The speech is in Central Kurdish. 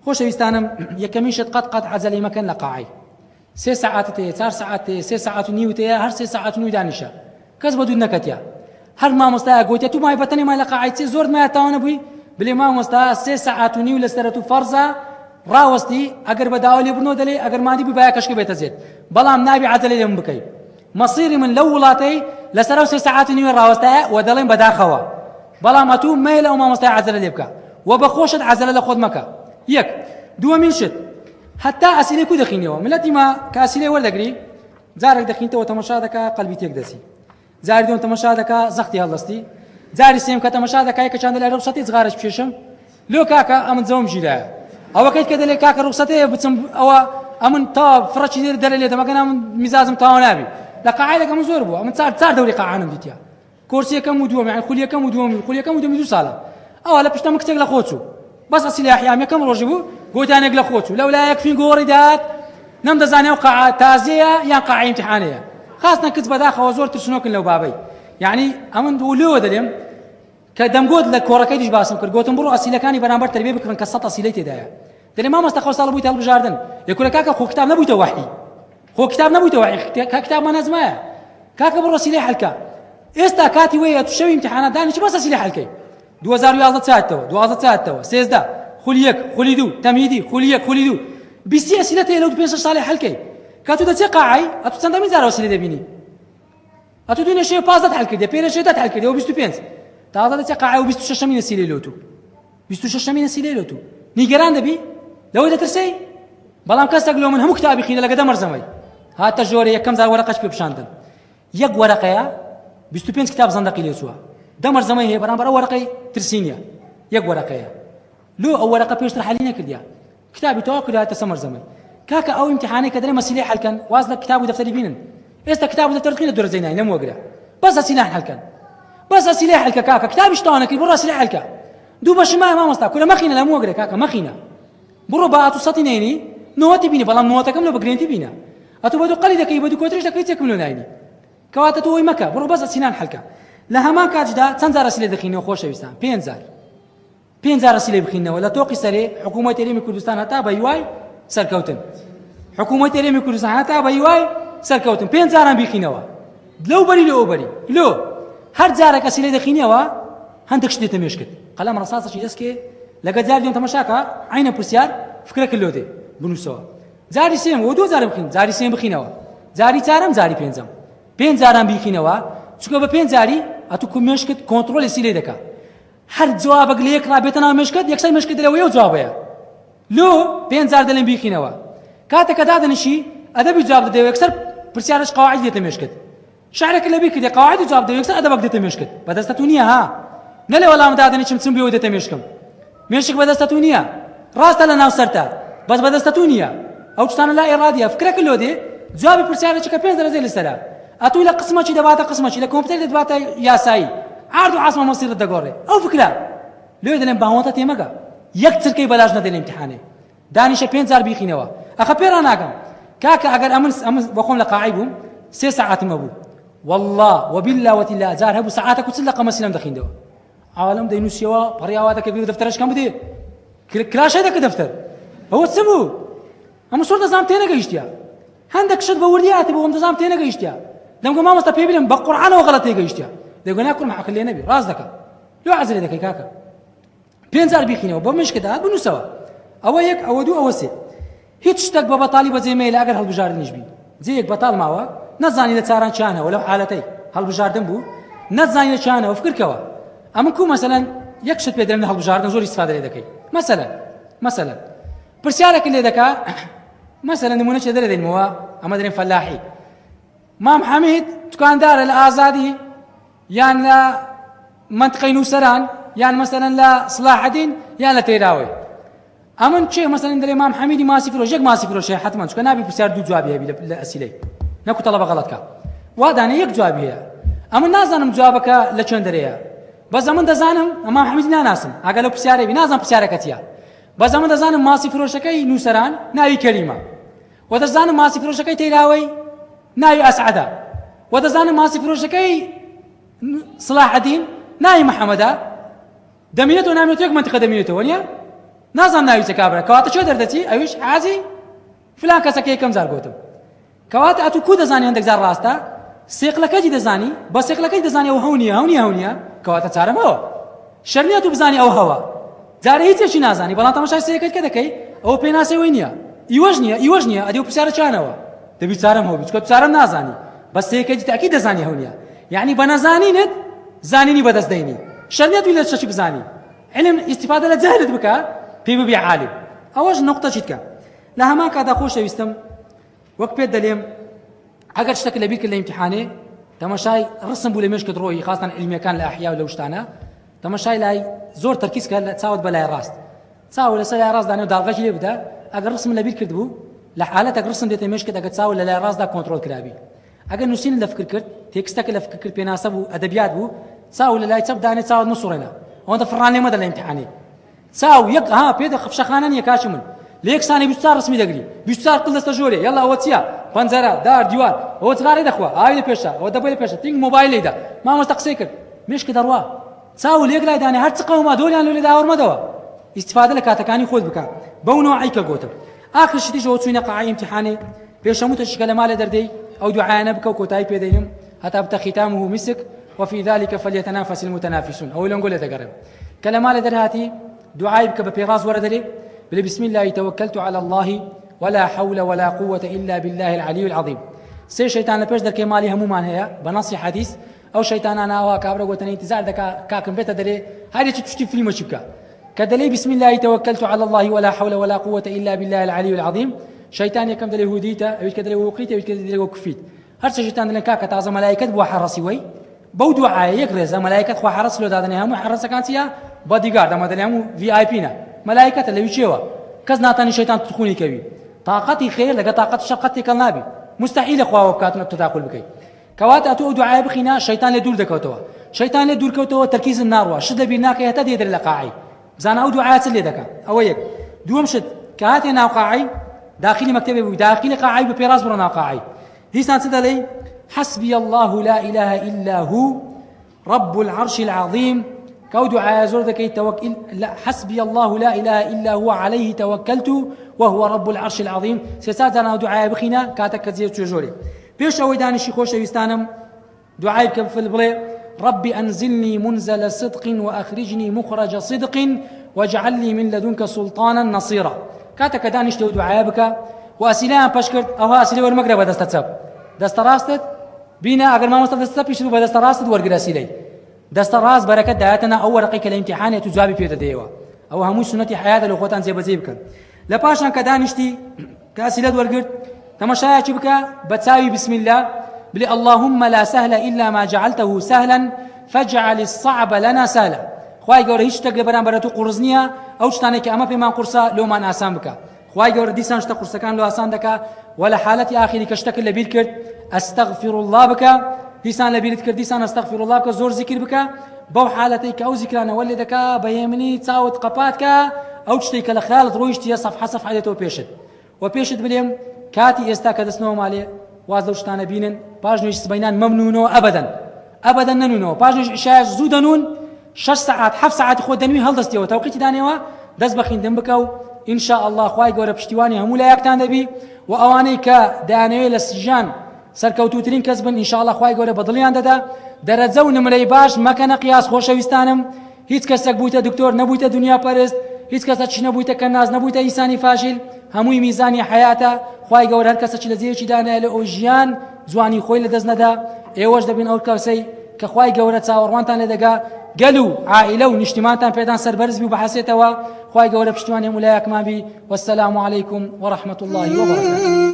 خۆشەویستانم یەکەمین شت قەت قەت عەجەلی مەکەن لە قاعەی سێ سەعاتت هەیە چار سەعات هەیە سێ سەعات و نیوت هەیە هەر سێ سەعات و نیو دانیشە کەس بە دوور نەکەتیە هەر مامۆستایە گوتیە تو مای بەتەنێ مای لە قاعەی چێ زۆرت مایە تاوانە بووی بلێ مامۆستا سێ سەعات و نیو لەسەرت و فەرزە ڕاوەستی ئەگەر بە داوا لێبوردنەوە دەلێ ئەگەر مادی بووی باە کەشکە بێتە زێت بەڵام نابی عەجەلەی لێ من بکەی مەسیری من لەو وڵاتەی لەسەر ئەو سێ سەعات و نیوە ڕاوەستایە و دەڵێم بەداخەوە بەڵام ئەتوو مەیلە ئەو مامۆستای عەجەلە لێ بکە و بە خۆشت عەجەلە لە خۆت مەکە یەک دووەمین شت هەتا ئەسیلەی کو دەخینەوە ملەتی ما کە ئەسیلەی وەردەگری جارێک دەخینتەوە تەمەشا دەکا قەلبی تێک دەچی جاری دوم تەمەشا دەکا زەختی هەڵدەستی جاری سێم کە تەمەشا دەکا یەکە چاندە لای ڕوخسەتی جغارەش بکێشم لۆ کاکە ئەمن جەوم ژیرایە ئەوە کەیت کە دەلێ کاکە ڕوخسەتەیە بچم ئەوە ئەمن تا فڕەکی دێر دەرە لێ دەمەکە من میزاجم تاوا نابی لە قاعەیەک ئەمن زۆر بوو ئەمن چار چار دەوری قاعانم دیتیا کۆرسی یەکەم و دووەم یعنی خولی یەکەم و دووەم خولی یەکەم و دووەمی دوو ساڵە ئەوە لە پشتە من کچێک لە خۆ چوو بەس ئەسیل یاحیام یەکەم ڕۆژی بوو گۆتانێک لە خۆ چوو لەو لایەک فین گۆڕی دات نەمدەزانێ ئەو قاعە تازەیە یان قاعە ئیمتیحانەیە خاستە کچ بەداخەوە زۆر ترسنۆکن لەو بابەی یعنی ئەمن لێوە دەلێم کە دەمگۆت لە کۆڕەکەی دیش باسم کرد گۆتم بڕۆ ئەسیلەکانی بەرامبەر تەربیە بکڕن کە سەد ئەسیلەی تێدایە دەلێ مامۆستا خۆ ساڵ بوویتە هەڵبژاردن لێ کورە کاکە خۆ کتاب نەبوویتە وەحی خۆ کتاب نەبوویتە وەحی کە کتابمان نەزمایە کاکە بڕۆ سیلەی حەلکە ئێستا کاتی وەیە تو شەوی امتحانات دانیشی بەس ئەسیلەی حەلکەی 2011 چاتەوە 12 چاتەوە 13 خولی یەک خولی دوو تەمهیدی خولی یەک خولی دوو بیستی ئەسیلەت هەیە لەو پێنج شەش ساڵی حەلکەی کە تو دەچێ قاعەی ئەتو چەندەمین جار ئەسیلە دەبینی ئەتو دوێنێ شەوێ پازدەت حەل کردێ پێرێ شەوێ دەت حەل کردێ و 25 تازە دەچێ قاعە و 26 مینە سیلەی لۆ تو 26 مینە سیلەی لۆ تو نیگەران دەبی لەوەی دەترسەی بەڵام کەسێک لۆ من هەموو کتابی خینە لەگە دەمەرزەمەی هاتە ژۆرە یەکەم جار وەرەقەش پێ پیشاندم یەک وەرەقەیە 25 کتاب زەندەقی لێ چووە دەمەرزەمەی هەیە بەرامبەر ئەو وەرەقەی ترسی نییە یەک وەرەقەیە لۆ ئەو وەرەقە پێشتر حەلی نەکردیا کتابی تەواو کردایەتە سەمەر زەمەی کاکە ئەو ئیمتیحانەی کە دەرێ مەسیلەی حەلکەن واز لە کتاب و دەفتەری بینن ئێستا کتاب و دەفتەر قینە دەرەجەی ناین لەم وەگرە بەس ئەسیلان حەلکەن بەس ئەسیلەی حەلکە کاکە کتابیش تەواو نەکرد بڕۆ ئەسیلەی حەلکە دوو بەشی مایە مامۆستا کورە مەخینە لەم وەگرە کاکە مەخینە بڕۆ با ئەتوو سەتی نەینی نۆتی بینی بەڵام نۆتەکەم لۆ بە گرێنتی بینە ئەتوو بە دوو قەلی دەکەی بە دوو کۆتریش دەکەی چێکم لۆ ناینی کەواتە تۆ ئەوی مەکە بڕۆ بەس ئەسیلان حەلکە لە هەمان کاتیشدا چەند جار ئەسیلە دەخینەوە خۆشەویستان پێنج جار پێنج جار ڕەسیلەی بخینەوە لە تۆقی سەرێ حکوومەت هەرێمی کوردستان هەتا بە هیوای سەرکەوتن حکوومەت هەرێمی کوردستان هەتا بە هیوای سەرکەوتن پێنج جاران بیخینەوە لەو بەری لەو بەری لۆ هەر جارێک ئەسیلەی دەخینەوە هەندێک شت دێتە مێشکت قەلەم ڕەساسەکی دەستکێ لەگە جار دوێن تەمەشاکە عینە پرسیار فکرەکە لۆ دێ بنووسەوە جاری سێم و دوو جارم بخین جاری سێم بخینەوە جاری چارەم جاری پێنجەم پێنج جاران بیخینەوە چونکە بە پێنج جاری ئەتو مێشکت کۆنتڕۆلی سیلەی دەکا هەر جوابەک لە یەک ڕا بێتە ناو مێشکت یەکسەر مێشکت دەلێ ئەو جوابەیە لۆ پێنج جار دەلێن بیخینەوە کاتێک کە دادەنیشی ئەدەبی جواب دەدەیەوە یەکسەر پرسیارش قواعد دێتە مێشکت شعرێک لە بیر کردی قواعد جواب دەیەوە یەکسەر ئەدەبەک دێتە مێشکت بەدەستە تو نییە ها نەلێ وەڵام دادەنیشم چم بێەوە دێتە مێشکم مێشک بەدەستە تو نییە ڕاستە لە ناو سەرتە بەس بەدەستە تو نییە ئەو شتانە لا ئێرادیە فکرەکە لۆ دێ جوابی پرسیارێکی کە پێنج دەرەجەی لەسەرە ئەتوو لە قسمەکی دەباتە قسمەکی لە کۆمپیوتەر دەتباتە یاسایی عارد و عاسمان مەسیرت دەگۆڕێ ئەو فکرە لێ دەلێن باوەتە تێمەگە یەک چرکەی بەلاش نەدەن ئیمتیحانێ دانیشە پێنج جار بیخینەوە ئەخە پێ ڕاناگەم کاکە ئەگەر ئەمن ئەمن بەخۆم لە قاعی بووم سێ سەعاتم هەبوو والله وبالله وتالله جار هەبوو سەعاتەک و چل دەقە مەسیلەم دەخیندەوە عالم دەینووسیەوە پەڕیاوا دەکرد دەفتەرەش کەم بدێ کراشەی دەکرد دەفتەر ئەوە چ بوو ئەمە سۆر دەزانم تێنەگەیشتە هەندێک شت بە وردی هاتبوو ئەم دەزانم تێنەگەیشتە دەمگۆ مامۆستا پێ بلێم بە قورعانەوە غەڵەت تێگەیشتە دەگۆ نا کوڕم عەقل لێ نەبی ڕاست دەکا لۆ عەزلێ دەکەی کاکە پێنج جار بیخینەوە بۆ مشکت هات بنووسەوە ئەوە یەک ئەوە دوو ئەوە سێ هیچ شتێک بە بەتاڵی بەجێ مەیلە ئەگەر هەڵبژاردنیش بی جێیەک بەتاڵ ماوە نەزانی لە چاران چیانەوە لەو حالەتەی هەڵبژاردن بوو نەزانی لە چیانەوە فکرکەوە ئەمن کو مەسەلەن یەک شت پێ دەرم لە هەڵبژاردن زۆر ئیستفادە لێ دەکەی مەسەلەن مەسەلەن پرسیارێک لێ دەکا مەسەلەن نمونە چێ دەرێ دەینمەوە ئەمە دەرێن فەلاحی مام حەمید دوکاندارە لە ئازادی یان لە منطقەی نووسەران یان مەسەلەن لە سڵاحەدین یان لە تەیراوەی ئەمن چێ مەسەلەن دەلێ مام حەمیدی ماسی فرۆش یەک ماسی فرۆش هەیە حتمما چونکە نابی پرسیار دوو جوابی هەبی لە ئەسیلەی نەکو تەڵەبە غەڵەت کا وا دانێ یەک جوابی هەیە ئەمن نازانم جوابەکە لە چێن دەرەیە بەس ئەمن دەزانم مام حەمیدی ناناسم ئاگا لەو پرسیارەی بی نازانم پرسیارەکە چییە بەس ئەمن دەزانم ماسی فرۆشەکەی نووسەران ناوی کەریمە و دەزانم ماسی فرۆشەکەی تەیراوەی ناوی ئەسعەدە و دەزانم ماسی فرۆشەکەی سڵاحەدین ناوی محەمەدە دەمینێتەوە نامێتەوە یەک منتیقە دەمینێتەوە نییە؟ نازانم ناوی چە کابرا کەواتە چۆ دەردەچی ئەویش حاجی فلان کەسەکە یەکەم جار گوتم کەواتە ئەتوو کو دەزانی هەندێک جار ڕاستە سێقلەکەی دەزانی بە سێقلەکەی دەزانی ئەو هەو نییە هەو نییە هەو نییە کەواتە چارەم هەوە شەر نییە تو بزانی ئەو هەوە جارێ هیچێکی نازانی بەڵام تەماشای سێیەکەت کە دەکەی ئەوە پێناسەوەی نییە ئیوەش نییە ئیوەش نییە ئەدی و پرسیارە چانەوە دەبی چارەم هەو چکە چارەم نازانی بەس سێیەکەی تاکی دەزانی هەو نییە یعنی بە نەزانینت زانینی بەدەست دەینی شەر نییە توی لە چەکی بزانی علم ئیستیفادە لە جەهلت بکە پێی ببی عالم ئەوەش نقطە چیت کە لە هەمان کاتا خۆشەویستم وەک پێت دەلێم ئەگەر شتەکە لەبیر کرد لە ئیمتیحانێ تەماشای ڕسم بوو لە مێشکت ڕۆیی خاستان علمیەکان لە ئەحیا و لەو شتانە تەماشای لای زۆر تەرکیز کە لە چاوت بە لای ڕاست چاو لەسەر لای ڕاست دانێ و داڵغەکی لێ بدە ئەگەر ڕسم لەبیر کرد بوو لە حالەتێک ڕسم دێتە مێشکت ئەگەر چاو لە لای ڕاستدا کۆنترۆڵ کرابی ئەگەر نووسین لە فکر کرد تێکستەکە لە فکر کرد پێناسە بوو ئەدەبیات بوو چاو لە لای چەپ دانێ چاوت مسوڕێنە ئەوەندە فڕان لێ مەدە لە ئیمتیحانێ چاو یەک ها پێ دە خفشەخانە نییە کاکی من لە یەک سانی 24 ڕسمی دەگری 24 قل دەستە ژۆرێ یەڵا ئەوە چییە پەنجەرە دار دیوار ئەوە جغارەی دەخوا ئاوی لە پێشە ئەوە دەبەی لە پێشە تینگ مۆبایل لێدا مامۆستا قسەی کرد مشک دەڕوا چاو لێک لای دانێ هەر چ قەوما دۆریان لۆ لێدا وەرمەدەوە ئیستفادە لە کاتەکانی خۆت بکە بەو نوعی کە گوتم ئاخر شتیش ئەوە چوینە قاعی ئیمتیحانێ پێش هەموو تەشکە لە مالێ دەردەی ئەو دوعایانە بکە و کۆتایی پێدەینم هەتا بتە ختامه مسک وفي ذلك فليتنافس المتنافسون ئەوەی لەنگۆ لێ دەگەڕێم کە لە مالێ دەرهاتی دوعای بکە بە پێڕاست وەرە دەرێ بلێ بسم الله توكلت على الله ولا حول ولا قوة إلا بالله العلي العظيم سێ شەیتان لە پێش دەرکەی ماڵی هەمومان هەیە بە نەسی حەدیث ئەو شەیتانانە ئەوە کابرا گوتنی ئینتیزار دەکا کاکم بێتە دەرێ هەرێکی توشتی فلیمەکی بکە کە دەلێی بسم الله توكلت على الله ولا حول ولا قوة إلا بالله العلي العظيم شەیتان یەکەم دەلێ هودیتە ئەویش کە دەلێ وقیتە ئەویش کە دەلێ وکفیت هەرچە شەیتان دەلێن کاکە تازە مەلایکەت بووە حەڕەسی وەی بەو دوعایە یەک ڕێزە مەلایکەت خوا حەڕەس لۆ دادەنێ هەموو حەڕەسەکان چییە بادیگارد ئەمە دەلێ هەموو VIP نە مەلایکەتە لەوی چێوە کەس ناتانی شەیتان تخونی کەوی تاقەتی خێر لەگە تاقەت شەر قەت تێکەڵ نابی مستحیلە خواوە بکاتنە تەداخل بکەیت کەواتە ئەتوو ئەو دوعایە بخینە شەیتان لێ دوور دەکەوتەوە شەیتان لێ دوور کەوتەوە تەرکیزت ناڕوا شت لەبیر ناکەی هەتا دێ دەرێ لە قاعەی بزانە ئەو دوعایە چ لێ دەکا ئەوە یەک دووەم شت کە هاتێ ناو قاعەی داخلی مەکتەبێ بووی داخلی قاعەی بە پێڕاست بڕۆ ناو قاعەی دیسان چ دەڵێی حسبی الله لا إله إلا هو رب العرش العظيم کەو دوعایە زۆر دەکەی توکل حسبی الله لا إله إلا هو عليه توكلت وهو رب العرش العظيم سێ چار جار ئەو دوعایە بخینە کاتێک کە جێ چێ ژۆرێ پێش ئەوەی دانیشی خۆشەویستانم دوعای بکە بفل بڵێ رب أنزلني منزل صدق وأخرجني مخرج صدق واجعل لي من لدنك سلطانا نصيرا کاتە کە دانیشتەوە دوعایە بکە و ئەسیلەیان پەش کرد ئەوها ئەسیلە وەرمەگرە بە دەستە چەپ دەستە ڕاستت بینە ئەگەر مامۆستا دەستە پیشت بوو بە دەستە ڕاستت وەرگرە ئەسیلەی دەستە ڕاست بەرەکەت دایەتە نا ئەو وەرەقەی کە لە ئیمتیحانێت و جوابی پێ دەدەیەوە ئەوە هەمووی سوننەتی حەیاتە لە خۆتان جێبەجێی بکەن لە پاشان کە دانیشتی کە ئەسیلەت وەرگرت تەمەشایەکی بکە بە چاوی بسم الله بلێ اللهم لا سهل إلا ما جعلته سهلا فاجعل الصعب لنا سهلا خوای گەورە هیچ شتێک لە بەرامبەر تۆ قورس نییە ئەو شتانێک کە ئەمە پێمان قورسە لۆمان ئاسان بکە خوای گەورە دیسان شتە قورسەکان لۆ ئاسان دەکا وە لە حالەتی ئاخیری کە شتەکە لەبیر کرد ئەستەغفیر الله بکە دیسان لەبیرت کرد دیسان ئەستەغفیر الله بکە زۆر زیکر بکە بەو حالەتەی کە ئەو زیکرانە وەلێ دەکا بە هێمنی چاوت قەپات کە ئەو شتێک کە لە خەیاڵت ڕۆیشتیە سەفحە سەفحە دێتەوە پێشت و پێشت بلێم کاتی ئێستا کە دەستنەوە مالێ واز لەو شتانە بینن پاش نوێژ سبەینان مەمنونەوە ئەبەدەن ئەبەدەن نەنونەوە پاش نوێژ عشایش زوو دەنون شەش سەعات حەفت سەعاتی خۆت دەنوی هەڵدەستیەوە تەوقیتی دانێوە دەست بە خیندن بکە و إن شاء الله خوای گەورە پشتیوانی هەموو لایەکتان دەبی و ئەوانەی کە دەیانەوێت لە ژیان سەرکەوتووترین کەس بن إن شاء الله خوای گەورە بە دڵیان دەدا دەرەجە و نمرەی باش مەکەنە قیاس خۆشەویستانم هیچ کەسێک بوویتە دکتۆر نەبوویتە دنیا پەرست هیچ کەسە چ نەبوویتە کەناز نەبوویتە ئینسانی فاشیل هەمووی میزانی حەیاتە خوای گەورە هەر کەسەکی لە جێیەکی دانایە لە ئەو ژیان جوانی خۆی لەدەست نەدا ئێوەش دەبین ئەو کەسەی کە خوای گەورە چاوەڕوانتان لێ دەگا گەل و عائلە و نیشتیمانتان پێدان سەربەرز بی و بەحەسێتەوە خوای گەورە پشتیوانی هەموو لایەکمان بی والسلام علیکم ورحمة الله وبرکاته.